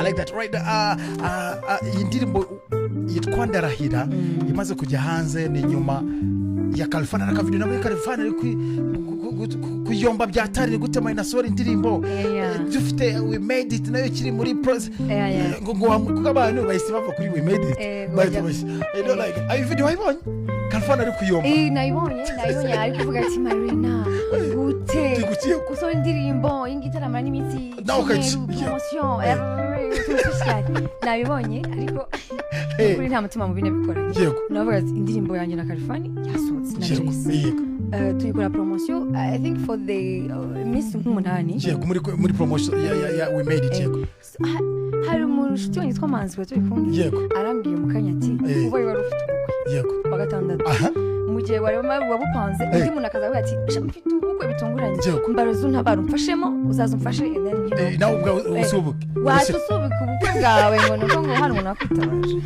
Like that. Right, iyi ndirimbo yitwa "Ndarahira" imaze kujya hanze, ni nyuma ya Kalifani n'akavideo nabwo. Kalifani ari kuyomba byatari gute inasohora indirimbo. Dufite "We Made It" nayo ikiri muri process. Ngo kuko abantu bahise bava kuri "We Made It", bahita like ayo video wayibonye, Kalifani ari kuyomba? Eh, nayibonye, ari kuvuga ati: "Marina, gute Gute? gusohora indirimbo iyi ngiyi itaramara n'iminsi Nawe icyumweru, promotion utuntu twinshi cyane?" Nabibonye, ariko kuri nta mutima mubi nabikoranye. Navuga ati indirimbo yanjye na Kalifani yasohotse na Jay-Z. Tuyikora promotion, I think, for the iminsi nk'8. Yego, muri promotion ya "We Made It", yego. So, hari umuntu inshuti wanjye yitwa Manzi, twari turi kumwe, arambwiye mu kanya ati: "Ubaye wari ufite ubukwe wa gatandatu, mu gihe wari wabupanze, undi muntu akaza avuga ati: 'Sha, mfite ubukwe bitunguranye, mbarozi untabara umfashemo, uzaza umfashe,' and then Nawe ubwawe usubuke. Wahita usubika ubukwe bwawe ngo nuko ngo hari umuntu wakwitabaje?"